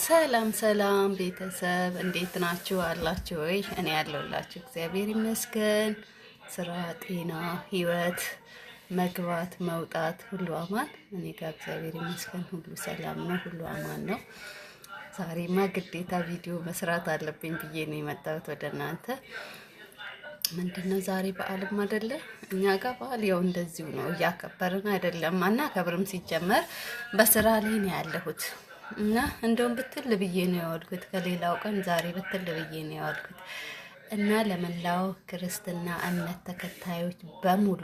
ሰላም ሰላም ቤተሰብ እንዴት ናችሁ? አላችሁ ወይ? እኔ ያለሁላችሁ እግዚአብሔር ይመስገን። ስራ፣ ጤና፣ ህይወት፣ መግባት፣ መውጣት ሁሉ አማን። እኔ ጋር እግዚአብሔር ይመስገን ሁሉ ሰላም ነው፣ ሁሉ አማን ነው። ዛሬማ ግዴታ ቪዲዮ መስራት አለብኝ ብዬ ነው የመጣሁት ወደ እናንተ። ምንድነው ዛሬ በዓልም አይደለ? እኛ ጋር በዓል ያው እንደዚሁ ነው፣ እያከበርን አይደለም፣ አናከብርም። ሲጀመር በስራ ላይ ነው ያለሁት እና እንደውም ብትል ብዬ ነው የዋልኩት። ከሌላው ቀን ዛሬ ብትል ብዬ ነው የዋልኩት። እና ለመላው ክርስትና እምነት ተከታዮች በሙሉ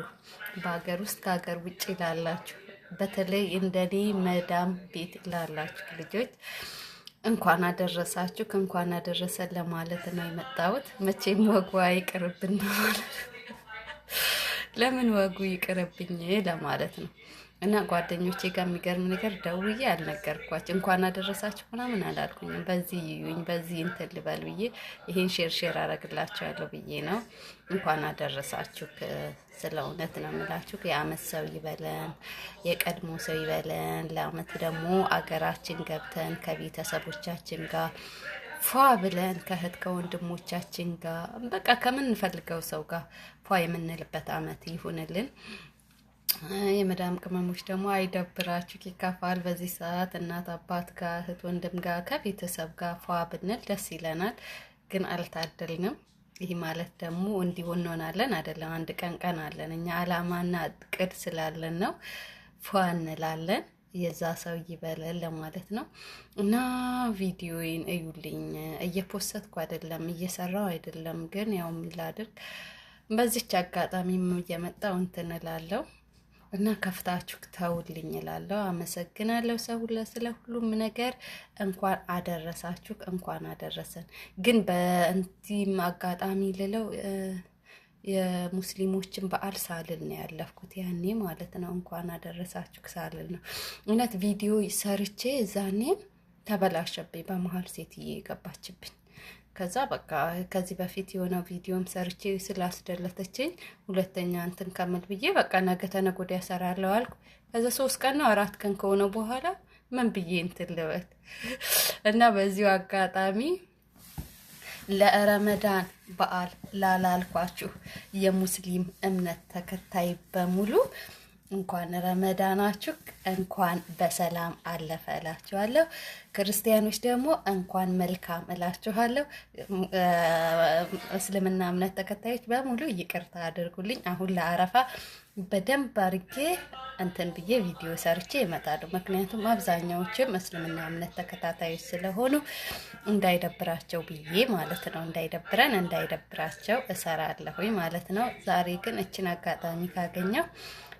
በሀገር ውስጥ ከሀገር ውጭ ላላችሁ፣ በተለይ እንደኔ መዳም ቤት ላላችሁ ልጆች እንኳን አደረሳችሁ እንኳን አደረሰን ለማለት ነው የመጣሁት። መቼም ወጉ አይቅርብን ማለት ለምን ወጉ ይቅርብኝ ለማለት ነው። እና ጓደኞቼ ጋር የሚገርም ነገር ደውዬ አልነገርኳቸው፣ እንኳን አደረሳችሁ ምናምን አላልኩኝም። በዚህ ይዩኝ በዚህ እንትን ልበል ብዬ ይሄን share share አረግላቸዋለሁ ብዬ ነው። እንኳን አደረሳችሁ። ስለ እውነት ነው የምላችሁ። የአመት ሰው ይበለን፣ የቀድሞ ሰው ይበለን። ለአመት ደግሞ አገራችን ገብተን ከቤተሰቦቻችን ጋር ፏ ብለን ከእህት ከወንድሞቻችን ጋር በቃ ከምንፈልገው ሰው ጋር ፏ የምንልበት አመት ይሁንልን። የመዳም ቅመሞች ደግሞ አይደብራችሁ፣ ይከፋል። በዚህ ሰዓት እናት አባት ጋር እህት ወንድም ጋር ከቤተሰብ ጋር ፏ ብንል ደስ ይለናል፣ ግን አልታደልንም። ይህ ማለት ደግሞ እንዲሁ እንሆናለን አይደለም። አንድ ቀን ቀን አለን እኛ አላማና እቅድ ስላለን ነው ፏ እንላለን። የዛ ሰው ይበለን ለማለት ነው። እና ቪዲዮዬን እዩልኝ። እየፖሰትኩ አይደለም እየሰራው አይደለም፣ ግን ያው ምን ላድርግ በዚች አጋጣሚ እየመጣው እንትን እላለሁ እና ከፍታችሁ ተውልኝ እላለሁ። አመሰግናለሁ ሰው ሁላ ስለ ሁሉም ነገር። እንኳን አደረሳችሁ፣ እንኳን አደረሰን። ግን በእንቲም አጋጣሚ ልለው የሙስሊሞችን በዓል ሳልል ነው ያለፍኩት ያኔ ማለት ነው። እንኳን አደረሳችሁ ሳልል ነው እውነት ቪዲዮ ሰርቼ እዛኔም ተበላሸብኝ። በመሀል ሴትዬ የገባችብኝ። ከዛ በቃ ከዚህ በፊት የሆነ ቪዲዮም ሰርቼ ስላስደለተችኝ ሁለተኛ እንትን ከምል ብዬ በቃ ነገ ተነገ ወዲያ እሰራለሁ አልኩ። ከዛ 3 ቀን ነው 4 ቀን ከሆነ በኋላ ምን ብዬ እንትን ልበል እና በዚሁ አጋጣሚ ለረመዳን በዓል ላላልኳችሁ የሙስሊም እምነት ተከታይ በሙሉ እንኳን ረመዳናችሁ እንኳን በሰላም አለፈ እላችኋለሁ። ክርስቲያኖች ደግሞ እንኳን መልካም እላችኋለሁ። እስልምና እምነት ተከታዮች በሙሉ ይቅርታ አድርጉልኝ። አሁን ለአረፋ በደንብ አርጌ እንትን ብዬ ቪዲዮ ሰርቼ ይመጣሉ። ምክንያቱም አብዛኛዎችም እስልምና እምነት ተከታታዮች ስለሆኑ እንዳይደብራቸው ብዬ ማለት ነው። እንዳይደብረን እንዳይደብራቸው እሰራለሁኝ ማለት ነው። ዛሬ ግን እችን አጋጣሚ ካገኘው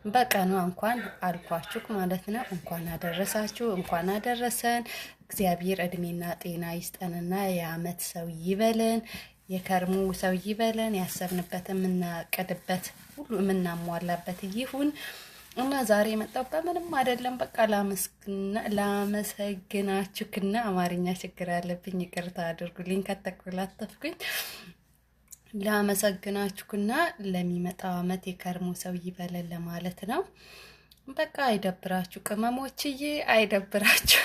በቀኑ እንኳን አልኳችሁ ማለት ነው። እንኳን አደረሳችሁ፣ እንኳን አደረሰን። እግዚአብሔር እድሜና ጤና ይስጠንና የአመት ሰው ይበለን፣ የከርሙ ሰው ይበለን። ያሰብንበት የምናቅድበት ሁሉ የምናሟላበት ይሁን እና ዛሬ የመጣው በምንም አይደለም። በቃ ላመሰግናችሁና አማርኛ ችግር አለብኝ ይቅርታ አድርጉልኝ ከተኮላተፍኩኝ። ላመሰግናችሁና ለሚመጣው አመት የከርሞ ሰው ይበለን ለማለት ነው። በቃ አይደብራችሁ ቅመሞችዬ፣ አይደብራችሁ፣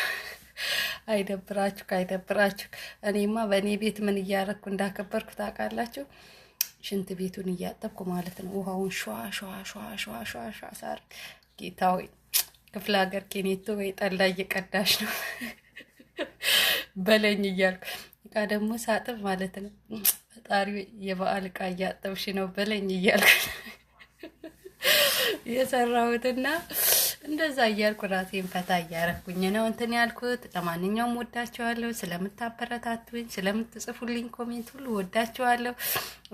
አይደብራችሁ፣ አይደብራችሁ። እኔማ በእኔ ቤት ምን እያረኩ እንዳከበርኩ ታውቃላችሁ? ሽንት ቤቱን እያጠብኩ ማለት ነው። ውሃውን ሸዋ ሸዋ ሸዋ ሸዋ ሸዋ ሸዋ ሳር ጌታ ሆይ ክፍለ ሀገር ኬኔቶ ወይ ጠላ እየቀዳሽ ነው በለኝ እያልኩ እቃ ደግሞ ሳጥብ ማለት ነው። ፈጣሪ የበዓል እቃ እያጠብሽ ነው በለኝ እያልኩ የሰራሁትና እንደዛ እያልኩ ራሴን ፈታ እያረኩኝ ነው እንትን ያልኩት። ለማንኛውም ወዳችኋለሁ። ስለምታበረታቱኝ፣ ስለምትጽፉልኝ comment ሁሉ ወዳችኋለሁ።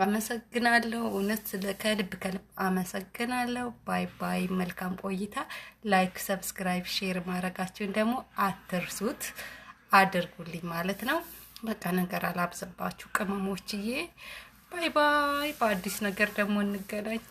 አመሰግናለሁ። እውነት ከልብ ከልብ አመሰግናለሁ። Bye bye። መልካም ቆይታ። Like፣ subscribe፣ share ማድረጋችሁን ደግሞ አትርሱት፣ አድርጉልኝ ማለት ነው። በቃ ነገር አላብዝባችሁ ቅመሞችዬ። Bye bye። በአዲስ ነገር ደግሞ እንገናኝ።